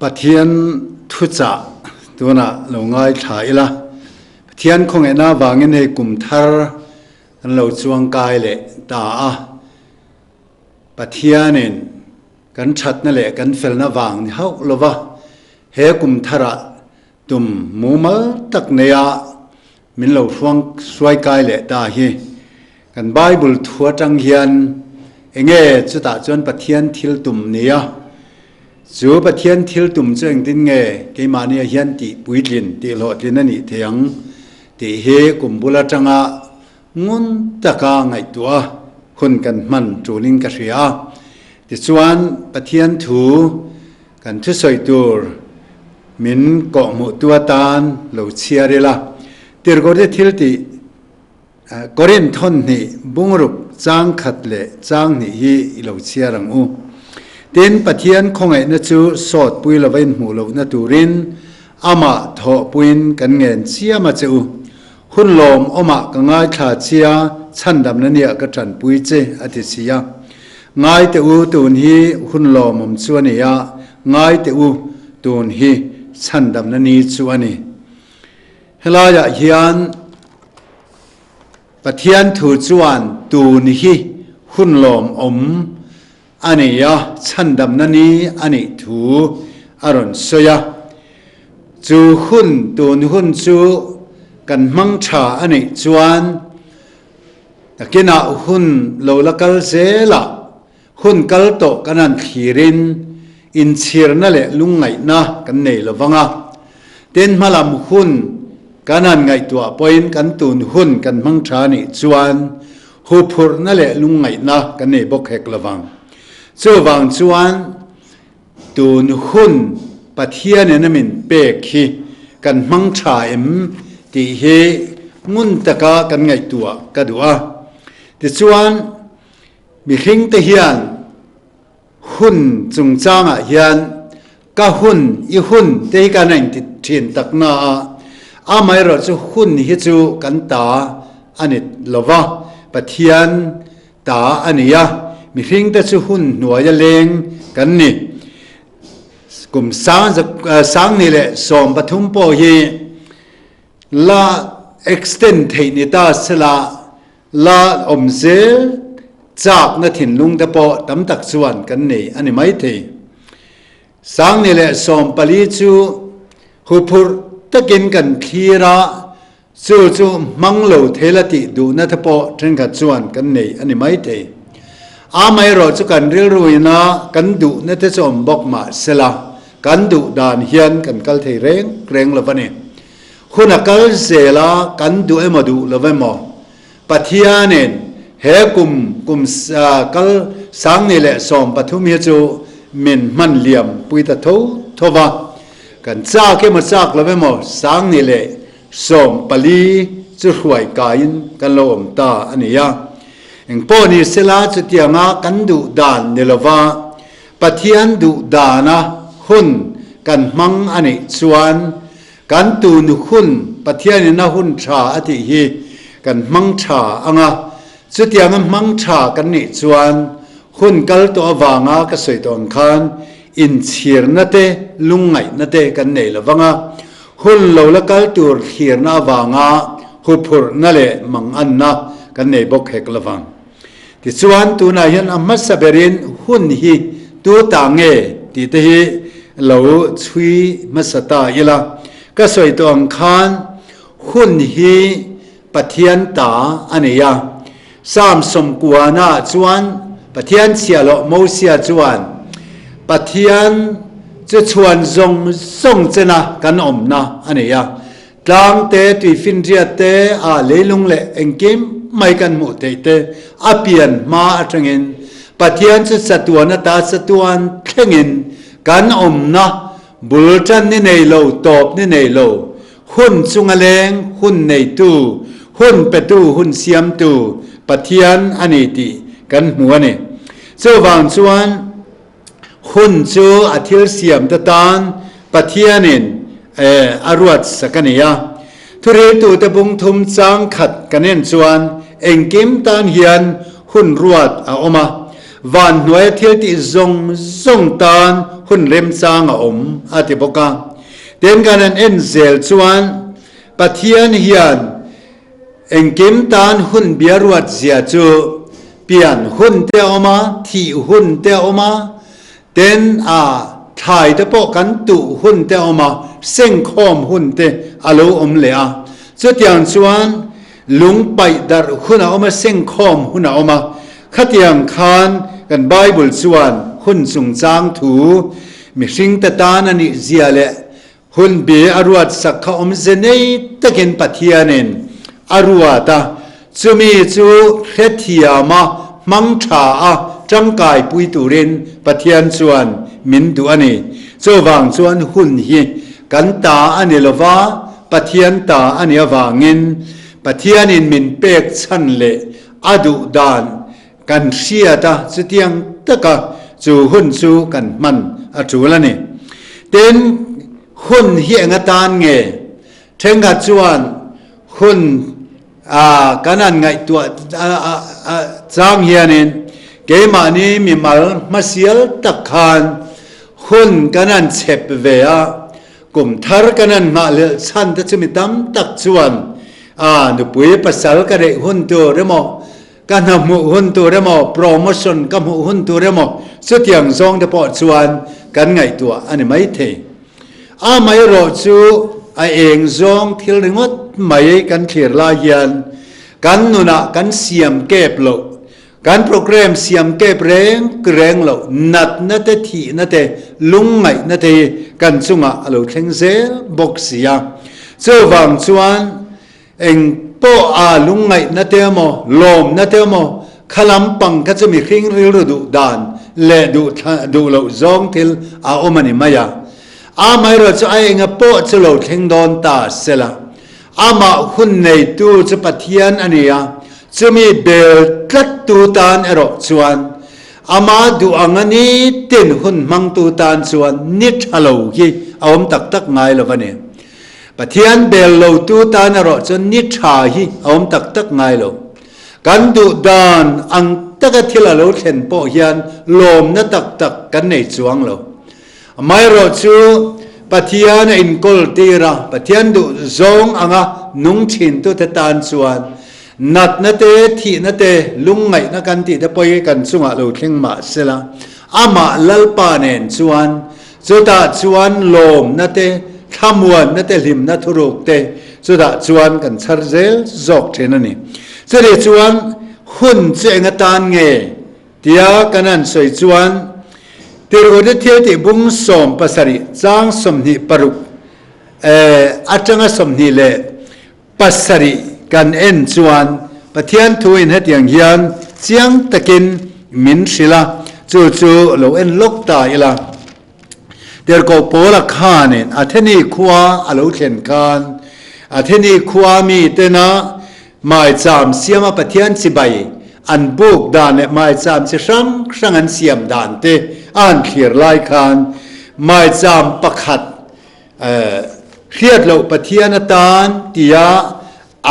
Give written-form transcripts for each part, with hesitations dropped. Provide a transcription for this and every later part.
Pathian thuchah tunah lo ngaithla ila, Pathian khawngaihna avangin hei kum thar kan lo chuangkai leh ta a, Pathianin kan thatna leh kan felna vang ni hauh lova he kum tharah tum mumal tak neia min lo hruang hruaikai leh ta hi kan Bible thu atang hian enge chutah chuan Pathian thil tum nia chu Pathian thil tum chu engtin nge keimahni ah hian tih puitlin tih hlawhtlin a nih thei ang tih hi kum bul atanga ngun taka ngaihtuah hun kan hman tulin ka hria a. Tichuan Pathian thu kan thusawi tur min kawhhmuhtu atan lo chhiar ila. Tirhkohte thil tih Korinth thawnhnih bungruk chang khat leh chang hnih hi i lo chhiar ang u. Tin, Pathian khawngaihna chu sawt pui lova inhmuh lohna turin amah thawhpuiin kan ngen chiam a che u. Hun lawm awmah ka ngaithla chia, chhandamna nia ka tanpui che, a ti si a. Ngai teh u, tun hi hun lawmawm chu a ni a, ngai teh u, tun hi chhandamna ni chu a ni. Helaiah hian Pathian thu chuan tun hi hun lawmawm a ni a, chhandamna ni a nih thu a rawn sawi a. Chu hun, tun hun chu kan hmang tha a nih chuan nakinah hun lo la kal zelah hun kal tawh kan han thlirin inchhirna leh lungngaihna kan nei lo vang a. Tin, hmalam hun kan han ngaihtuah pawhin kan tun hun kan hmang tha a nih chuan huphurhna leh lungngaihna kan nei bawk hek lo vang. Chuvang chuan tun hun Pathianin a min pek hi kan hmang tha em tih hi ngun taka kan ngaihtuah ka duh a. Tichuan, mihringte hian hun chungchangah hian ka hun, i hun te hi kan rawn ti thin tak na a, amaherawh chu hun hi chu kan ta a ni lo va, Pathian ta a ni a, mihringte chu hun hnuaia leng kan ni. Kum sang ni leh 13 pawh hi la extend theih ni ta sela, La awm zel chakna thinlung te pawh tam tak chuan kan nei a ni maithei. Sangni leh 14 chu huphurh takin kan thlir a, chu chu hmang lo thei la tih duhna te pawh thenkhat chuan kan nei a ni maithei. Amaherawh chu kan rilruina kan duhna te chu awm bawk mah sela, kan duh dan hian kan kal thei reng reng lo va ni. Hun a kal zel a, kan duh emaw duh lo emaw, Pathianin he kum kum kal 2013 hi chu min hman liam pui ta tho tho va. Kan chak emaw chak lo emaw 2014 chu hruai kaiin kan lo awm ta a ni a. Engpawh ni sela chutianga kan duh dan ni lova Pathian duh dana hun kan hmang a nih chuan Kan tun hun Pathianin a hun tha a tih hi kan hmang tha ang a, chutianga hmang tha kan nih chuan hun kal tawh avanga ka sawi tawh ang khan inchhirna te lungngaihna te kan nei lo vang a, hun lo la kal tur thlirna avanga huphurhna leh manganna kan nei bawk hek lo vang. Tichuan tunah hian a hmasa berin hun hi tu ta nge tih te hi lo chhui hmasa ta ila. Ka sawi tawh ang khan hun hi Pathian ta a nei a. Psalm 90 ah chuan Pathian chhiahloh Mosia chuan Pathian chu chhuan zawng zawng chena kan awmna a nei a. Tlang te, tuifinriat te, a leilung leh engkim mai kan hmuh theih te a pian hma atangin Pathian chu chatuan ata chatuan thlengin kan awmna bul tan ni nei lo, tawp ni nei lo, hun chunga leng, hun neitu, hun petu, hun siamtu Pathian a ni tih kan hmu a ni. Chuvang chuan Hun chu a thil siamte tan Pathianin a ruat sak a ni a. Thuriltute bung thum chang khat kan en chuan engkim tan hian hun ruat a awm a. Van hnuaia thil tih zawng zawng tan hun remchang a awm, a ti bawk a. Tin, kan han en zel chuan Pathian hian engkim tan hun bia ruat zia chu pian hun te a awm a, thih hun te a awm a, Tin, a thlai te pawh kan tuh hun te a awm a, sengkhawm hun te a lo awm leh a. Chutiang chuan lung paih darh hun a awm a, sengkhawm hun a awm a. Khatiang khan kan Bible chuan hun chungchang thu mihringte tan a nih zia leh Hun bi a ruat sak kha awmze nei takin Pathianin a ruat a, chumi chu hrethiama hmang tha a tangkaipui turin Pathian chuan min duh a ni. Chuvang chuan hun hi kan ta a ni lova, Pathian ta a nih avangin Pathianin min pek chhan leh a duh dan kan hriat a, chutiang taka chu hun chu kan hman a tul a ni. Tin, hun hi eng atan nge? Thenkhat chuan hun kan han ngaihtuah chang hianin keimahni mimal hmasial tak khan hun kan han chep ve a, kum thar kan han nghahhlelh chhan te chu mi tam tak chuan nupui pasal ka reih hun tur emaw, Ka hna hmuh hun tur emaw, promotion ka hmuh hun tur emaw, chutiang zawng te pawh chuan kan ngaihtuah a ni maithei. Amaherawh chu a eng zawng thil ringawt mai kan thlir lai hian kan nunah kan siam kep loh, kan program siam kep reng reng loh, natna te, thihna te, lungngaihna te hi kan chungah a lo thleng zel bawk si a. Chuvang chuan Eng pawh a lungngaihna te emaw, lawmna te emaw, kha lampang kha chu mihring rilru duh dan leh duh duh loh zawng thil a awm a ni mai a. Amaherawh chu a enga pawh chu lo thleng dawn ta sela. Amah hun neitu chu Pathian a ni a, chumi bel tlattu tan erawh chuan ama duh anga nitin hun hmangtu tan chuan ni tha lo hi a awm tak tak ngai lo va ni. Pathian bel lotu tan erawh chuan ni tha hi a awm tak tak ngai lo. Kan duh dan ang taka thil a lo thlen pawh hian lawmna tak tak kan nei chuang lo. Amaherawh chu Pathian a inkawl tir a, Pathian duh zawng anga nung thintute tan chuan natna te, thihna te, lungngaihna kan tih te pawh hi kan chungah lo thleng mah sela, amah Lalpa nen chuan Chutah chuan lawmna te, thlamuanna te, hlimna thuruk te chutah chuan kan chhar zel zawk thin a ni. Chutih chuan hun chu eng atan nge tia kan han sawi chuan Tirhute thil tih bung 17 chang 26 atanga 20 Pasarih kan en chuan Pathian thuin hetiang hian chiang takin min hrilh a, chu chu lo en lawk ta ila. Tirhkoh Paula khanin Atheni khua a lo thlen khan Atheni khua mi tena maicham siama Pathian chibai an buk dan leh maicham chi hrang hrang an siam dan te a han thlir lai khan maicham pakhat Hriat loh Pathian atan tia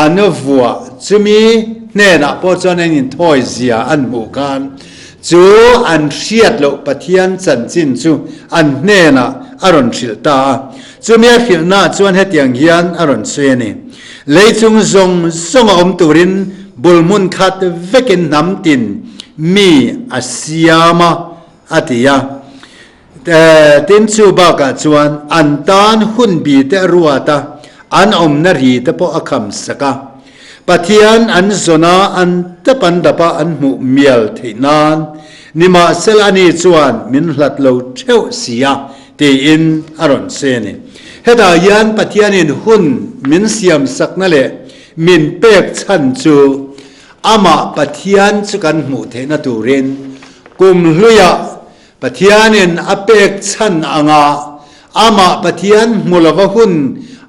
an vuah chumi hnenah pawh chuan an inthawi zia an hmuh khan chu an hriat loh Pathian chanchin chu an hnenah a rawn hrilh ta a. Chumi a hrilhnaah chuan hetiang hian a rawn sawi a ni, Leichung zawng zawnga awm turin bul hmun khat vekin hnam tin mi a siam a, a ti a. Tin, chu bakah chuan an tan hun bi te a ruat a, an awmna ri te pawh a kham sak a. Pathian an zawn a, an tap an dap a, an hmuh mial theih nan. Nimahsela ani chuan min hlat lo theuh si a, tiin a rawn sawi a ni. Hetah hian Pathianin hun min siam sakna leh min pek chhan chu amah Pathian chu kan hmuh theihna turin kum hluiah Pathianin a pek chhan anga amah Pathian hmu lova hun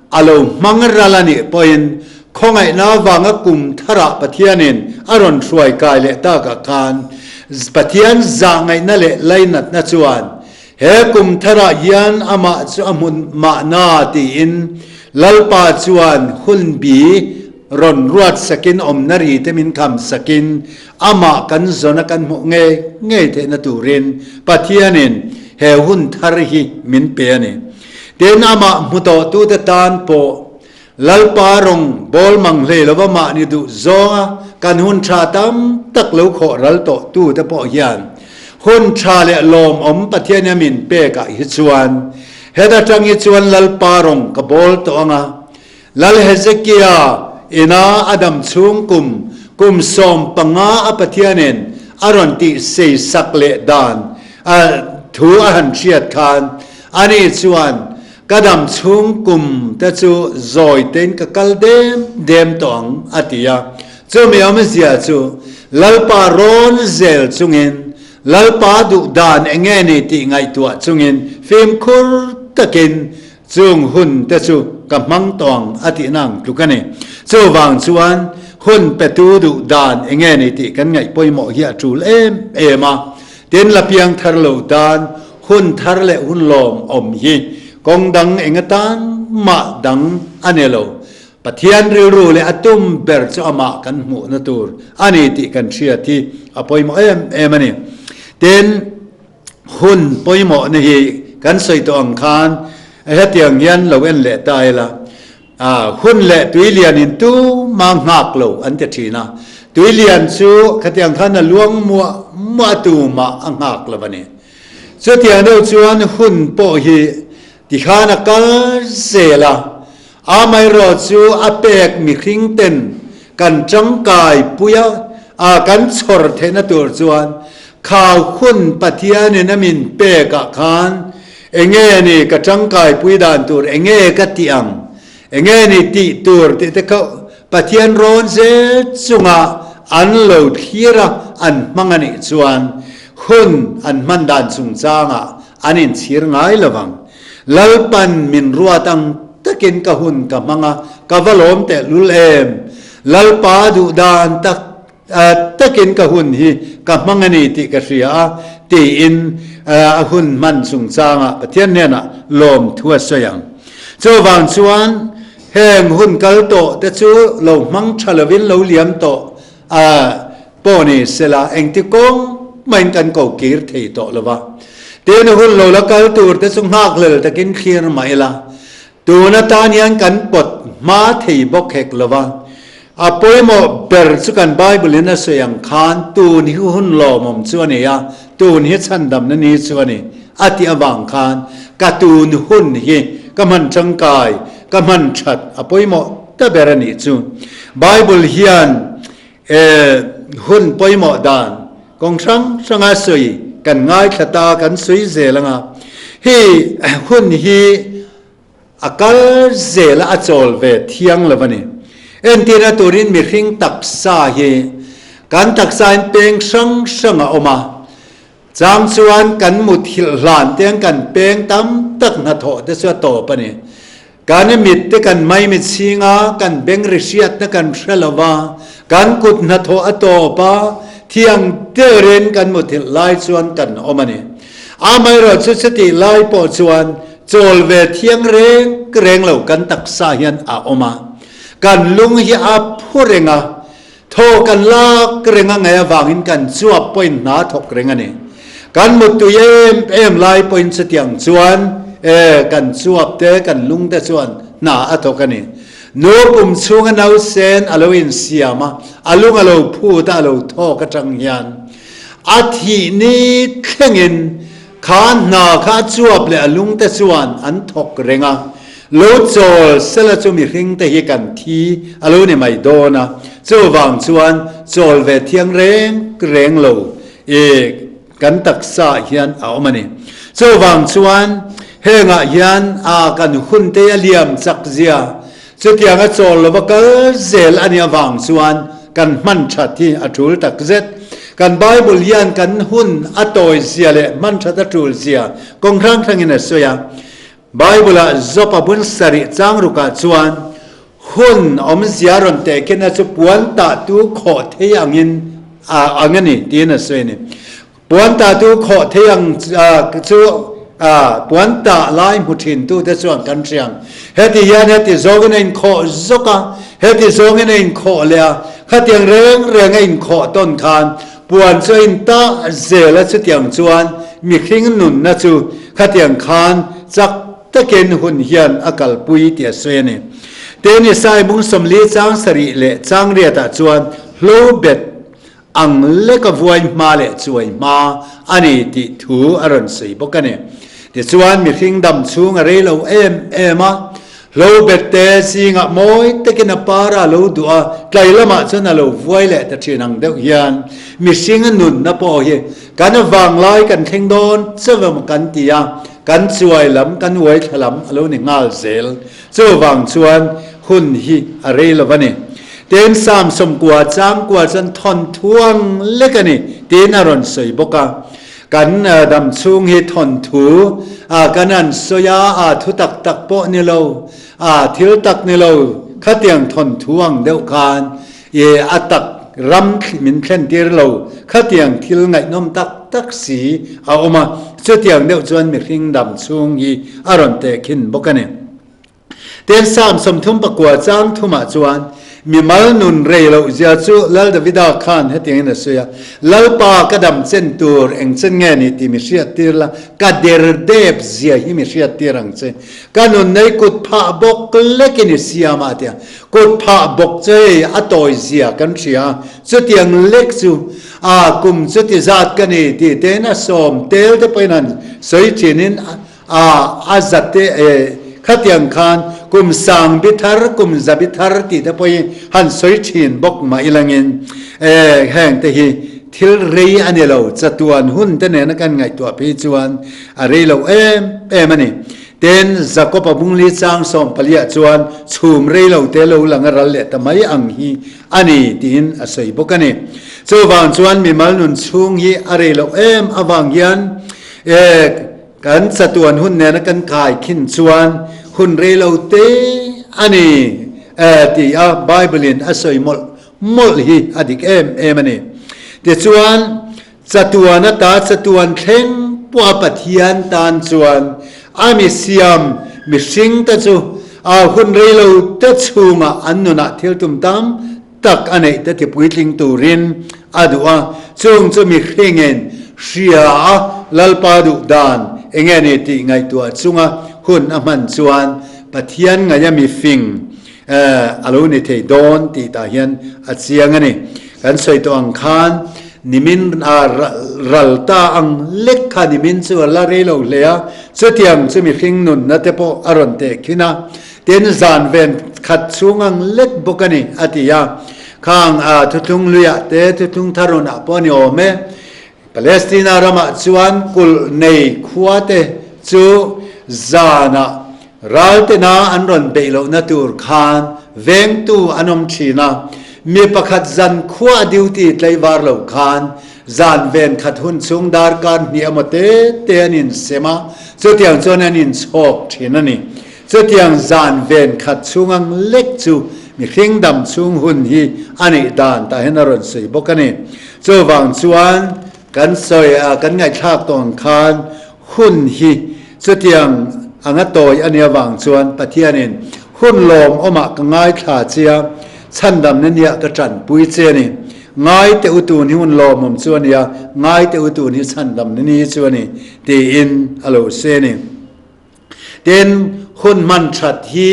a lo hmang ral a nih pawhin khawngaihna avanga kum tharah Pathianin a rawn hruai kai leh takah khan Pathian zahngaihna leh lainatna chuan he kum tharah hian amah chu a hmun mahna tiin Lalpa chuan hun bi. rawn ruat sakin awmna ri te min kham sakin amah kan zawna kan hmuh ngei ngei theihna turin Pathianin he hun thar hi min pe a ni. Tin, amah hmu tawhtute tan pawh Lalpa rawng bawl mang hlei lova mahni duh zawnga kan hun tha tam tak lo khawh ral tawh tute pawh hian hun tha leh lawmawm Pathian a min pekah hi chuan heta tang hi chuan Lalpa rawng ka bawl tawh anga Lal Hezekia ina a dam chhung kum kum 15 a Pathianin a rawn tih sei sak leh dan a thu a han hriat khan ani chuan Ka dam chhung kum te chu zawi tein ka kal dem dem tawh ang, a ti a. Chumi awmzia chu Lalpa rawn zel chungin, Lalpa duh dan eng nge ni tih ngaihtuah chungin fimkhur takin chung hun te chu ka hmang tawh ang a tihna ang tluk a ni. Chuvang chuan hun petu duh dan eng nge ni tih kan ngaih pawimawh hi a tul em em a. Tin, la piang thar lo tan Hun thar leh hun lawm awm hi kawng dang eng atan mah dang a ni lo. Pathian rilru leh a tum ber chu amah kan hmuhna tur a ni tih kan hriat hi a pawimawh em em a ni. Tin, hun pawimawhna hi kan sawi tawh ang khan hetiang hian lo en leh ta ila. A hun leh tuilian in tuma nghak lo an ti thin a, tuilian chu khatiang khan a luang muah muah a tumah a nghak lo a ni. Chutiang deuh chuan hun pawh hi tikhan a kal zel a, amaherawh chu a pek mihring ten kan tangkai pui a, a kan chhawr theihna tur chuan kha hun Pathianin a min pek ah khan Enge ni ka tangkaipui dan tur enge ka tih ang? Enge ni tih tur tih te kha Pathian rawn zel chunga an lo thlir a, an hmang a nih chuan hun an hman dan chungchangah an inchhir ngai lo vang. Lalpan min ruat ang takin ka hun ka hmang a, ka va lawm tehlul em? Lalpa duh dan tak takin ka hun hi ka hmang a ni tih ka hria a, tiin a hun hman chungchangah Pathian hnenah lawmthu a sawi ang. Chuvang chuan heng hun kal tawh te chu lo hmang tha lovin lo liam tawh pawh ni sela engti kawng mahin kan ko kir thei tawh lo va. Tin, hun lo la kal tur te chu nghakhlel takin thlir mah ila, Tun atan hian kan pawt hma thei bawk hek lo va, a pawimawh ber chu kan Bible-in a sawi ang khan tun hi hun lawmawm chu a ni a, tun hi chhandamna ni chu a ni a tih avang khan ka tun hun hi ka hman tangkai, ka hman that a pawimawh ta ber a nih chu. Bible hian hun pawimawh dan kawng hrang hranga sawi kan ngaithla ta, kan sawi zel anga hei hun hi A kal zel a, a chawl ve thiang lo a ni. Entirna turin mihring taksa hi kan taksain peng hrang hrang a awm a, chang chuan kan muthilh hlan te ang kan peng tam tak hnathawh te chu a tawp a ni. Kan mit te kan maimit chhing a, kan beng ri hriatna kan hre lo va, kan kut hnathawh a tawp a, thiang deuhin kan muthilh lai chuan kan awm a ni. Amaherawhchu chutih lai pawh chuan Chawl ve thiang reng reng lo kan taksa hian a awm a, kan lung hi a phu reng a, thaw kan lak reng a ngaih avangin kan chuap pawhin hna thawk reng a ni. Kan muttui em em lai pawhin chutiang chuan e kan chuap te kan lung te chuan hna a thawk a ni. Nu pum chhunga nausen a lo insiam a, a lung a lo phut a, a lo thawk atang hian a thih ni thlengin Kha hna kha a chuap leh a lungte chuan an thawk reng a, lo chawl sela chu mihringte hi kan thi a lo ni mai dawn a, chuvang chuan chawl ve thiang reng reng lo i kan taksa ah hian a awm a ni. Chuvang chuan hengah hian a kan hunte a liam chak zia Chutianga chawl lova kal zel a nih avang chuan kan hman that hi a tul tak zet. Kan Bible hian kan hun a tawi zia leh hman that a tul zia kawng hrang hrangin a sawi a. Bible-ah Job-a bun sarih chang rukah chuan hun awmzia rawn tehkina chu puan tahtu khawh thei angin ang a ni tiin a sawi a ni. Puan tahtu khawh thei ang chu. A puan tah lai hmu thin tute chuan kan hria ang. Heti hian heti zawngin a inkhawh zawk a, heti zawngin a inkhawh leh a, khatiang reng reng a inkhawh tawn khan puan chu a intah zel a, chutiang chuan mihring nunna chu khatiang khan chak takin hun hian a kalpui tih a sawi a ni. Teni Saimung 40 chang sarih leh chang riatah chuan hlo bet ang lek a vuai hma leh chuai hma a ni tih thu a rawn sawi bawk a ni. Tichuan, mihring dam chhung a rei lo em em a, hlo bet te zingah mawi takin a par a lo duh a, tlai lamah chuan a lo vuai leh ta thin ang deuh hian mihring a nunna pawh hi kan vanglai kan thleng dawn chauh emaw kan ti a, kan chuai lam, kan uai thla lam a lo ni nghal zel. Chuvang chuan hun hi a rei lo a ni. Tin, Psalm 90 changkua chuan thawnthu ang lek a ni tiin a rawn sawi bawk a. Kan dam chhung hi thawnthu kan han sawi a, a thu tak tak pawh ni lo, a thil tak ni lo, khatiang thawnthu ang deuh khan i a tak ram min thlen tir lo, khatiang thil ngaihnawm tak tak si a awm a, chutiang deuh chuan mihring dam chhung hi a rawn tehkhin bawk a ni. Tin, Psalm 39 chang thumah chuan mimal nun rei loh zia chu Lal Davida khan hetiangin a sawi a, Lalpa ka dam chen tur eng chen nge ni tih mi hriat tir la, ka der dep zia hi mi hriat tir ang che. Ka nun nei kut phah bawk lekin i siam a, a ti a. Kut phah bawk chu hei a tawi zia kan hria a, chutiang lek chu a kum chuti zat ka ni tih tein a sawm tel te pawhin han sawi thinin a a zat te e khatiang khan kum sang bi thar kum za bi thar tih te pawhin han sawi thin bawk mah ilangin e heng te hi thil rei a ni lo chatuan hun te nena kan ngaihtuah phei chuan a rei lo em em a ni. Tin, Jakob-a bungli chang sawmpaliah chuan chhum rei lo te lo lang a ral leh ta mai ang hi a ni tiin a sawi bawk a ni. Chuvang chuan mimal nun chhung hi a rei loh em avang hian e kan chatuan hun nena kan kai khin chuan hun rei lo te a ni e ti a Bible-in a sawi mawlh mawlh hi a dik em em a ni. Tichuan, Chatuan ata chatuan thleng pawha Pathian tan chuan a mi siam mihring te chu a hun rei lo te chhungah an nunah thil tum tam tak a neih te tipuitling turin a duh a, chung chu mihringin hria a Lalpa duh dan enge ni tih ngaihtuah chunga hun a hman chuan Pathian ngaia mifing a lo ni thei dawn tih tah hian a chiang a ni. Kan sawi tawh ang khan nimin ral ta ang lek kha nimin chu a la rei lo hle a, chutiang chu mihring nunna te pawh a rawn teh khin a, tin zan ven khat chhung ang lek bawk a ni a ti a. Khang thuthlung hluiah te thuthlung tharunah pawh a ni awm e. Palestina ramah chuan kulh nei khuate chu zanah raltena an rawn beih lohna tur khan vengtu an awm thin a, mi pakhat zan khua a duty tlaivar lo khan zan ven khat hun chhung darkar hnih emaw te te an insem a, chutiang chuan an inchhawk thin a ni. Chutiang zan ven khat chhung ang lek chu mihring dam chhung hun hi a nih dan tah hian a rawn sawi bawk a ni. Chuvang chuan kan sawi a, kan ngaihthlak tawh ang khan hun hi chutiang anga tawi a nih avang chuan Pathianin hun lawmawmah ka ngaithla che a, chhandamna nia ka tanpui che a ni. Ngai teh u tun hi hun lawmawm chu a ni a, ngai teh u tun hi chhandamna ni chu a ni tiin a lo sawi a ni. Tin, hun hman that hi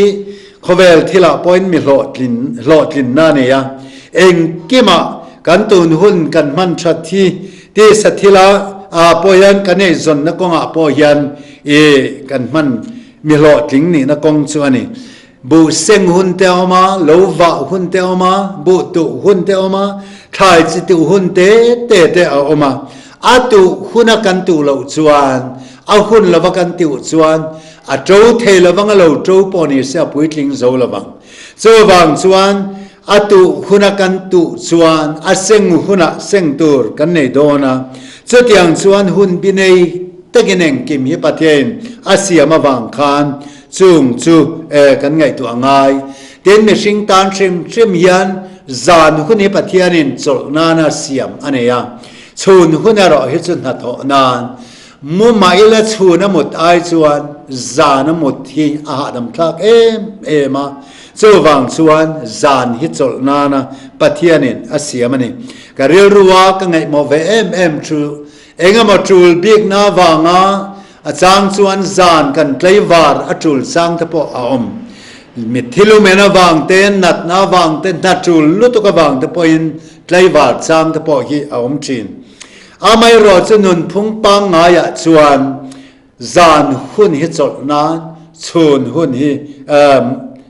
khawvel thilah pawhin mi hlawhtlin hlawhtlinna a nei a. Engkimah kan tun hun kan hman that hi tisa thila ah pawh hian kan eizawnna kawngah pawh hian i kan hman mi hlawhtling nihna kawng chu a ni. Buh seng hun te a awm a, lo vah hun te a awm a, buh tuh hun te a awm a, thlai chi tuh hun te te te a awm a. A tuh huna kan tuh loh chuan, a hun lova kan tiuh chuan a to thei lovang a lo to pawh ni se a puitling zo lovang. Chuvang chuan a tuh huna kan tuh chuan a seng hunah seng tur kan nei dawn a. Chutiang chuan hun bi nei takin engkim hi Pathiain a siam avang khan Chung chu e kan ngaihtuah ngai. Tin, mihring tan hrim hrim hian zan hun hi Pathianin chawlh nana siam a nei a, chhun hun erawh hi chu hnathawh nan. Mu mah ila chhun a mut ai chuan zan a mut hi a hahdam thlak em em a, chuvang chuan zan hi chawlh nana Pathianin a siam a ni. Ka rilrua ka ngaihmawh ve em em chu engemaw tul bikna avanga a chang chuan zan kan tlaivar a tul chang te pawh a awm. Mitthi lumen avang te, natna avang te, hna tul lutuk avang te pawhin tlaivar chang te pawh hi a awm thin. Amaherawh chu nunphung pangngaiah chuan zan hun hi chawlh nan, chhun hun hi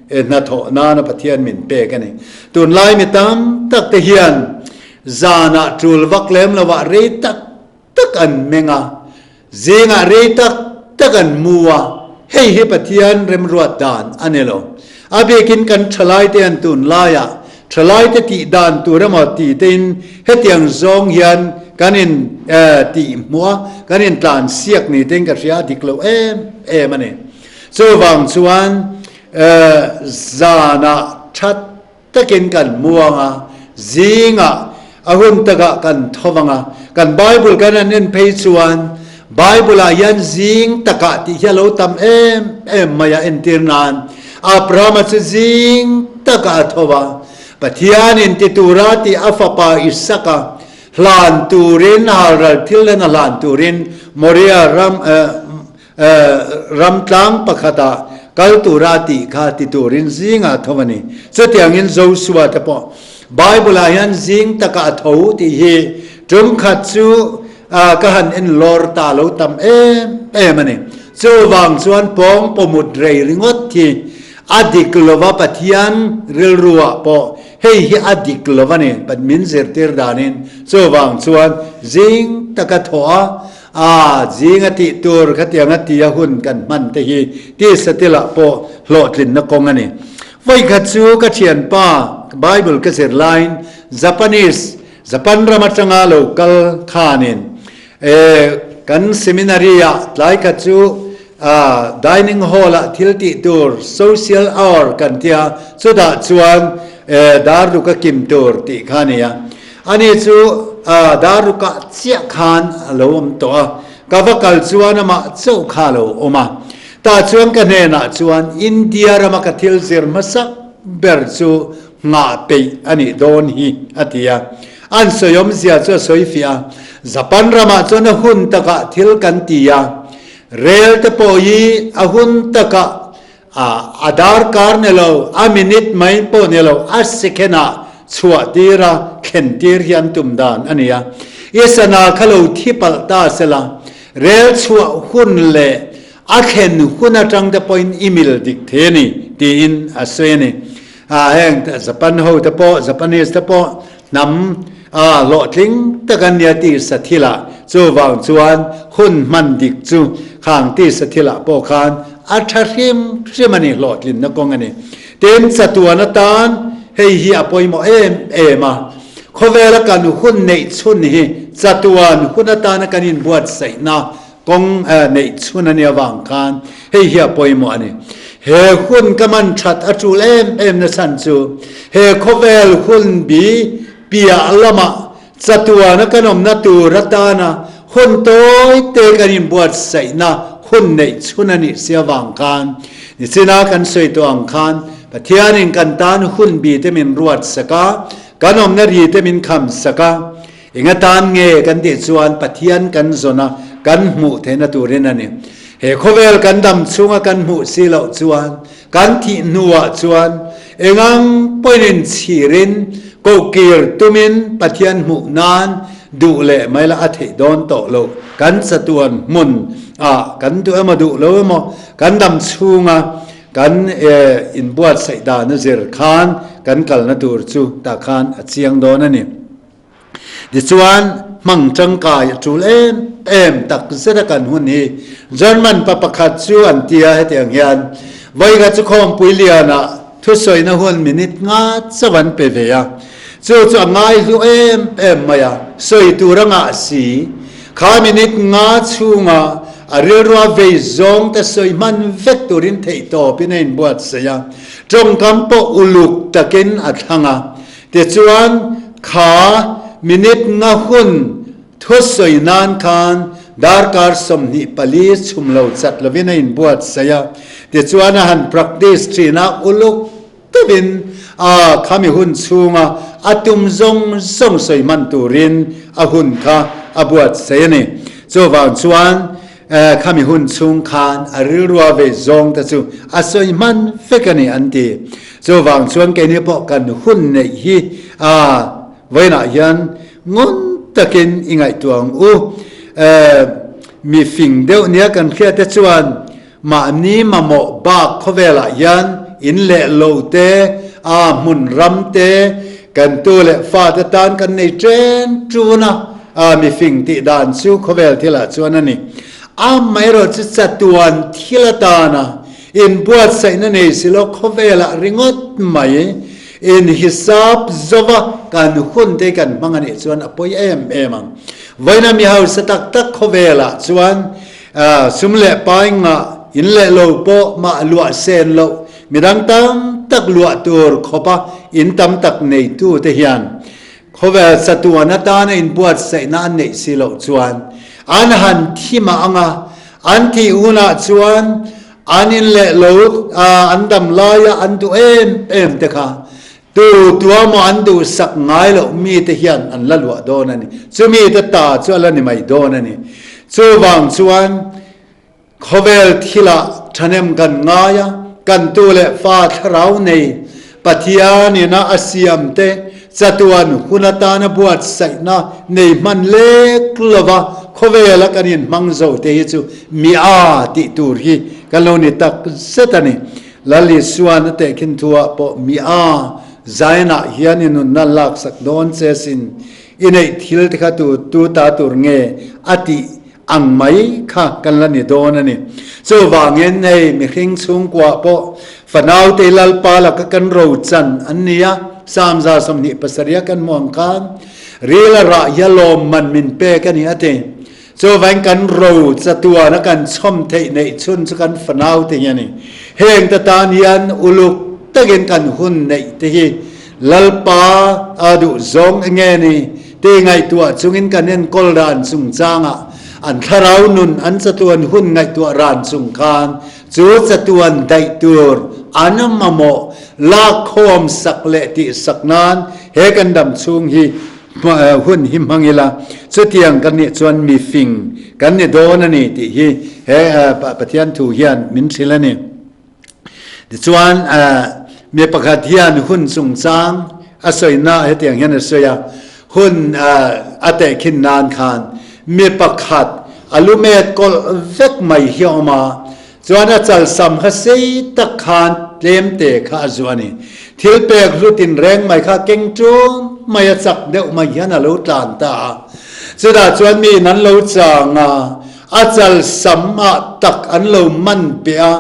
hnathawh nana Pathian min pek a ni. Tunlai mi tam tak te hian zanah tul vak lem lovah rei tak tak an meng a, Zingah rei tak tak an mu a, hei hi Pathian remruat dan a ni lo. A bikin kan thalaite an tunlaiah thalaite tih dan tur emaw ti tein hetiang zawng hian kan in tih hmuh a, kan in tlan siak ni tein ka hria a dik lo em em a ni. Chuvang chuan zanah that takin kan muang a, zingah a hun takah kan tho vang a. Kan Bible kan han en phei chuan Bible-ah hian zing takah tih hi a lo tam em em mai a, entir nan Abrahama chu zing takah a tho a, Pathianin ti tura tih a fapa Isaka hlan turin, halral thil hlena hlan turin Moria ram Ram tlang pakhatah kal tura a tih kha ti turin zingah a tho a ni. Chutiangin Joshua te pawh Bible-ah hian zing takah a tho tih hi tum khat chu ka han en lawr ta lo tam em em a ni. Chuvang chuan pawng pawmut rei ringawt hi a dik lova Pathian rilruah pawh hei hi a dik lova ni min zirtir danin chuvang chuan zing taka thawh a A zing a tih tur khatiang a ti a hun kan hman te hi tisa tilah pawh hlawhtlinna kawng a ni. Vawikhat chu ka thianpa Bible ka zir laiin Japanese, Japan ram atanga lo kal khanin e kan seminary ah tlai khat chu dining hall ah thil tih tur social hour kan tia chutah chuan e dar ruk a kim tur tih kha a ni a. Ani chu darukah chiah khan a lo awm tawh a, ka va kal chuan amah chauh kha a lo awm a. Tah chuan ka hnenah chuan India rama ka thil zir hmasak ber chu nghah peih a nih dawn hi a ti a. An sawi awmzia chu a sawi fiah a, Japan ramah chuan a hun takah thil kan ti a, rel te pawh hi a hun takah A a darkar ni lo, a minute mai pawh ni lo, a second ah chhuah tir a, thlen tir hi an tum dan a ni a. I sana kha lo thi palh ta se la, rel chhuah hun leh a thlen hun atang te pawhin i mil dik thei a ni, tiin a sawi a ni. A heng Japan ho te pawh, Japanese te pawh Hnam a hlawhtling tak an nia tisa thilah chuvang chuan hun hman dik chu khang tisa thilah pawh khan a tha hrim hrim a ni, hlawhtlinna kawng a ni. Tin, chatuan atan hei hi a pawimawh em em a, khawvela kan hun neih chhun hi chatuan hun atana kan inbuatsaihna Kawng neih chhun a nih avang khan hei hi a pawimawh a ni. He hun ka man that a tul em em na chhan chu he khawvel hun bi piah lamah chatuana kan awmna tur atana hun tawi te kan inbuatsaihna hun neih chhun a nih si avang khan nichina kan sawi tawh ang khan Pathianin kan tan hun bi te min ruat sak a, kan awmna ri te min kham sak a, Eng atan nge kan tih chuan Pathian kan zawn a, kan hmuh theihna turin a ni. He khawvel kan dam chhunga kan hmuh si loh chuan kan thih hnuah chuan engang pawhin inchhirin kohkir tumin Pathian hmuh nan duh leh mai la a theih dawn tawh loh. Kan chatuan hmun ah kan duh emaw duh lo emaw kan dam chhunga kan inbuatsaih dan a zir khan kan kalna tur chu tah khan a chiang dawn a ni. Tichuan, hmang tangkai a tul em em tak zet a kan hun hi. German pa pakhat chu an ti a, hetiang hian, Vawikhat chu khawmpui lianah thusawina hun minute nga chauh an pe ve a. Chu chu a ngaihlu em em mai a, sawi tur a ngah si. Kha minute nga chhunga a rilrua vei zawng te sawi hman vek turin theihtawpin a inbuatsaih a, tawngkam pawh uluk takin a thlang a. Tichuan, kha minute nga hun thusawi nan khan Darkar 24 chhum lo chat lovin a inbuatsaih a, tichuan a han practice thin a, uluk deuhin a khami hun chhunga a tum zawng zawng sawi hman turin a hun kha a buatsaih a ni. Chuvang chuan khami hun chhung khan a rilrua vei zawng te chu a sawi hman vek a ni an ti. Chuvang chuan keini pawh kan hun neih hi a Vawiinah hian ngun takin i ngaihtuah ang u. Mi fing deuh nia kan hriat te chuan mahni mamawh bak khawvelah hian in leh lo te, a hmun ram te, kan tu leh fa te tan kan nei ṭen ṭun a, a mi fing tih dan chu khawvel thilah chuan a ni. Amaherawhchu chatuan thil atana inbuatsaihna nei si lo khawvelah ringawt mai In hisap zova kan hun te kan hmang a nih chuan a pawi em em ang. Vawiina mi hausa tak tak khawvelah chuan sum leh pai ngah in leh lo pawh mah luah sen loh midang tam tak luah tur khawpa in tam tak neitu te hian khawvel chatuan atana inbuatsaihna an neih si loh chuan an han thi mah ang a, an thih hunah chuan An in leh lo an dam laia an duh em em te kha tu tua maw an duhsak ngai loh mi te hian an la luah dawn a ni. Chumi te ta chu a la ni mai dawn a ni. Chuvang chuan khawvel thilah thahnem kan ngai a, kan tu leh fa thlarau nei Pathian ina a siam te chatuan hun atana buatsaihna nei hman lek lova khawvela kan inhmang zo te hi chu mi a tih tur hi kan lo ni tak zet a ni. Lal Isuan a tehkhin thuah pawh mi a zainah hian i nunna laksak dawn che sin i neih thil te kha tu tu ta tur nge a tih ang mai kha kan la ni dawn a ni. Chuvangin hei mihring chhungkua pawh fanaute Lalpa laka kan rochan an ni a, Psalm 27 a kan hmuh ang khan ril a rah hi a lawmman min pek a ni a ti. Chuvangin kan ro chatuan a kan chhawm theih neih chhun chu kan fanaute hi a ni. Heng te tan hian uluk takin kan hun neih te hi Lalpa a duh zawng enge ni tih ngaihtuah chungin kan enkawl ran chungchangah an thlarau nun an chatuan hun ngaihtuah ran chung khan chu chatuan daih tur an mamawh lakkhawm sak leh tihsak nan he kan dam chhung hi hun hi hmang ila chutiang kan nih chuan mi fing kan ni dawn a ni tih hi he Pathian thu hian min hrilh a ni. Tichuan, mi pakhat hian hun chungchang a sawina hetiang hian a sawi a, hun a tehkhin nan khan mi pakhat a lumet kawlh vek mai hi a awm a, chuan a chalsam kha sei tak khan tlemte kha a zuah a ni. Thil pek hlu tinreng mai kha keng ṭun mai a chak deuh mai hian a lo tlan ta a. Chutah chuan miin an lo chang a, A chalsam ah tak an lo man peh a,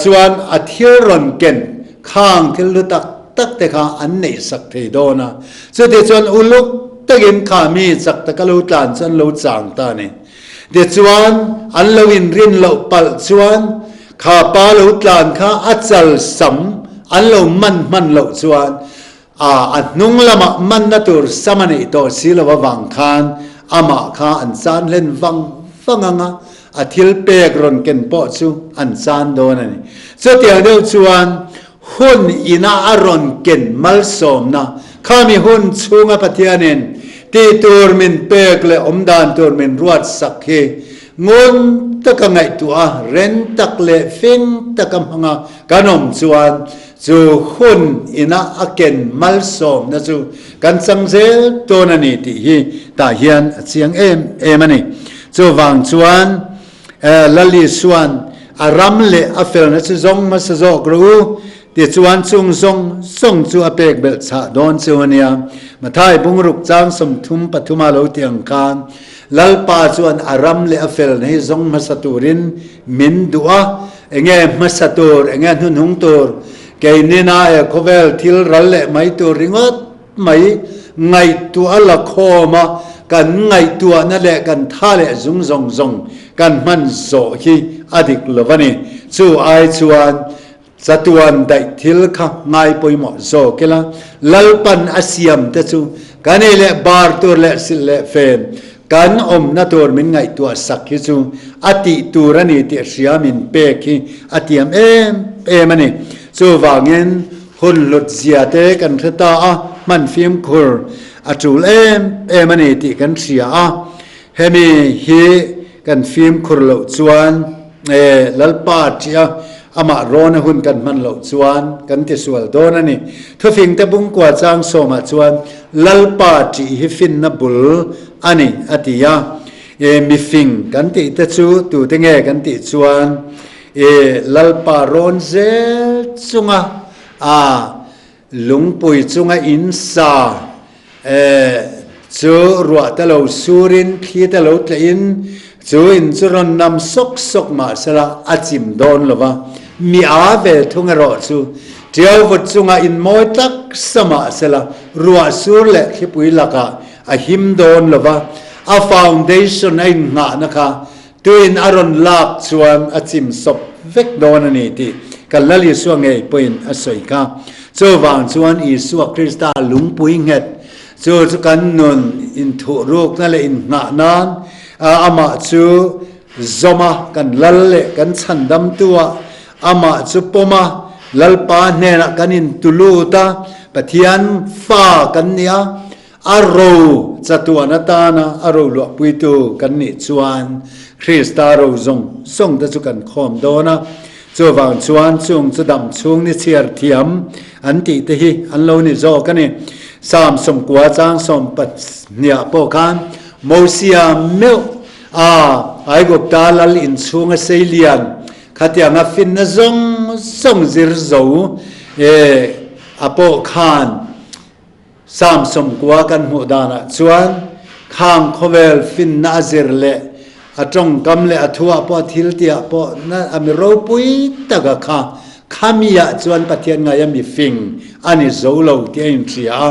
chuan a thil rawn ken khang thil hlu tak tak te kha an neih sak thei dawn a. Chuti chuan uluk takin kha mi chak taka lo tlan chu an lo chang ta a ni. Tichuan an lo inrin loh palh chuan kha pa lo tlan kha a chalsam an lo man hman loh chuan A, a hnung lamah manna tur sam a neih tawh si lo avang khan amah kha an chan hlen vang vang ang a, a thil pek rawn ken pawh chu an chan dawn a ni. Chutiang deuh chuan hun ina a rawn ken malsawmna, khami hun chhunga Pathianin tih tur min pek leh awmdan tur min ruat sak hi ngun taka ngaihtuah a, ren tak leh fing taka hmanga kan awm chuan Chu hun ina a ken malsawmna chu kan chang zel dawn a ni tih hi tah hian a chiang em em a ni. Chuvang chuan Lal Isua'n a ram leh a felna chu zawng hmasa zawk rawh u, tichuan chung zawng zawng chu a pek belh chhah dawn chu a nia. Mathai bungruk chang 33 a lo ti ang khan Lalpa chuan a ram leh a felna hi zawng hmasa turin min duh a, Enge hmasa tur, enge hnuhnung tur, keinina he khawvel thil ral leh mai tur ringawt mai ngaihtuah a la khawm a, kan ngaihtuahna leh kan tha leh zung zawng zawng kan hman zawh hi a dik lo a ni. Chu ai chuan chatuan daih thil kha ngai pawimawh zawk ila, Lalpan a siam te chu kan ei leh bar tur leh silh leh fen. Kan awmna tur min ngaihtuah sak hi chu a tih tur a ni tih hria min pek hi a tiam em em a ni. Chuvangin hun hlut zia te kan hre ta a, hman fimkhur a tul em em a ni tih kan hria a. Hemi hi kan fimkhur loh chuan e Lalpa ṭih a, amah rawn a hun kan hman loh chuan kan tisual dawn a ni. Thufingte bungkua chang sawmah chuan Lalpa ṭih hi finna bul a ni a ti a. E mifing kan tih te chu tute nge kan tih chuan e Lalpa rawn zel chunga a Lungpui chunga in sa chu ruah te lo surin thli te lo tlehin chu in chu rawn nam sawk sawk mah sela a chim dawn lo va, mi a ve thung erawh chu tiau vut chunga in mawi tak sa mah sela ruah sur leh thlipui lakah a him dawn lo va, a foundation a innghahna kha Tuin a rawn lak chuan a chim sawp vek dawn a ni tih kan Lal Isua ngei pawhin a sawi kha. Chuvang chuan Isua Krista lungpui nghet chu chu kan nun inthuhrukna leh innghah nan amah chu zawma kan Lal leh kan chhandamtua amah chu pawma Lalpa hnenah kan intulut a, Pathian fa kan ni a, A ro chatuan atana a ro luahpuitu kan nih chuan Krista ro zawng zawng te chu kan khawm dawn a. Chuvang chuan chung chu dam chhung ni chhiar thiam an tih te hi an lo ni zawk a ni. Psalm 90 chang 12 pawh khan Mosia meuh a Aigupta lal inchhunga sei lian khatianga finna zawng zawng zir zo a pawh khan Psalm 90 kan hmuh danah chuan khang khawvel finna a zir leh a tawngkam leh a thuah pawh a thil tiah pawh na a mi ropui taka kha khamiah chuan Pathian ngaia mi fing a ni zo lo tih a inhria a.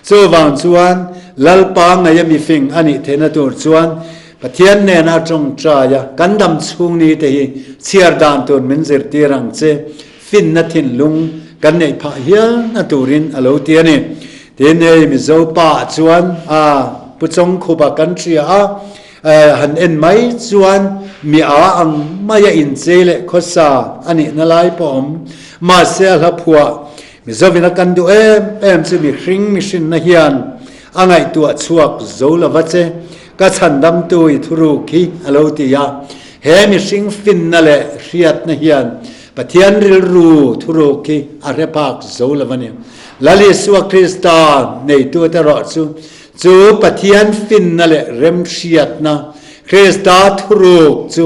Chuvang chuan Lalpa ngaia mi fing a nih theihna tur chuan Pathian nena a tawngtai a, kan dam chhung ni te hi chhiar dan tur min zirtir ang che. Finna thinlung kan neih phah hial na turin a lo ti a ni. Tin, hei Mizo pa ah chuan a Pu Chawngkhupa kan hria a, han en mai chuan mi a ang maia inchei leh khawsa a nihna lai pawh a awm. Mahse a hla phuah Mizovina kan duh em em chu mihring mihrinna hian a ngaihtuah chhuak zo lova che, ka chhandamtu i thuruk hi a lo ti a. He mihring finna leh hriatna hian Pathian rilru thuruk hi a hre phak zo lo a ni. Lal Isua Krista neitute erawh chu chu Pathian finna leh remhriatna, Krista thuruk chu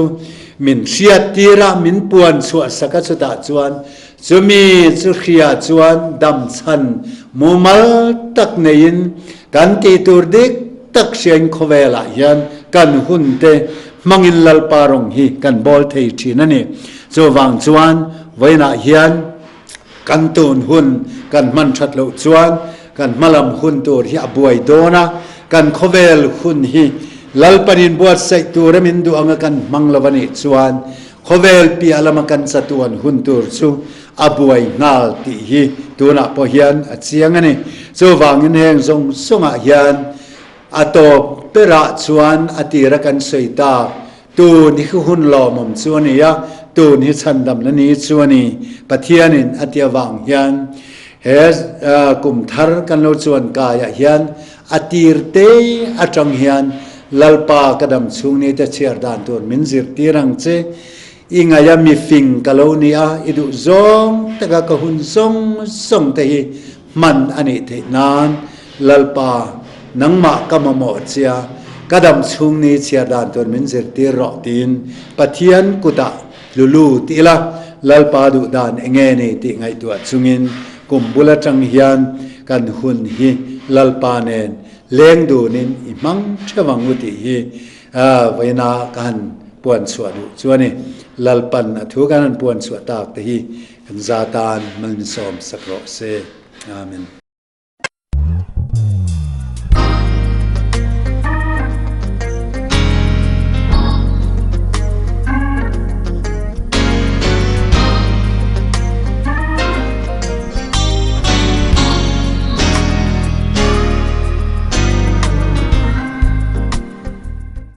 min hriattir a, min puan chhuah sak a, chutah chuan chumi chu hria chuan dam chhan mumal tak neiin kan tih tur dik tak hriain khawvelah hian kan hunte hmangin Lalpa rawng hi kan bawl thei thin a ni. Chuvang chuan vawiinah hian kan tun hun kan hman that loh chuan kan hmalam hun tur hi a buai dawn a, kan khawvel hun hi Lalpan inbuatsaih tur a min duh anga kan hmang lo a nih chuan khawvel piah lama kan chatuan hun tur chu a buai nghal tih hi tunah pawh hian a chiang a ni. Chuvangin heng zawng zawngah hian A tawp berah chuan a tira kan sawi tak, tun hi hun lawmawm chu a ni a, tun hi chhandamna ni chu a ni, Pathianin a ti avang hian he kum thar kan lo chuan kaiah hian a tir te atang hian Lalpa ka dam chhung ni te chhiar dan tur min zirtir ang che, i ngaia mi fing ka lo ni a, i duh zawng taka ka hun zawng zawng te hi hman a nih theih nan Lalpa, nangmah ka mamawh chia, ka dam chhung ni chhiar dan tur min zirtir rawh tiin Pathian kutah tlu lut ila, Lalpa duh dan enge ni tih ngaihtuah chungin kum bul atang hian kan hun hi Lalpa nen leng dunin i hmang theuh ang u tih hi vawiina ka han puan chhuah duh chu a ni. Lalpan a thu kan han puan chhuah tak te hi kan za tan malminsawm sak rawh se. Amen.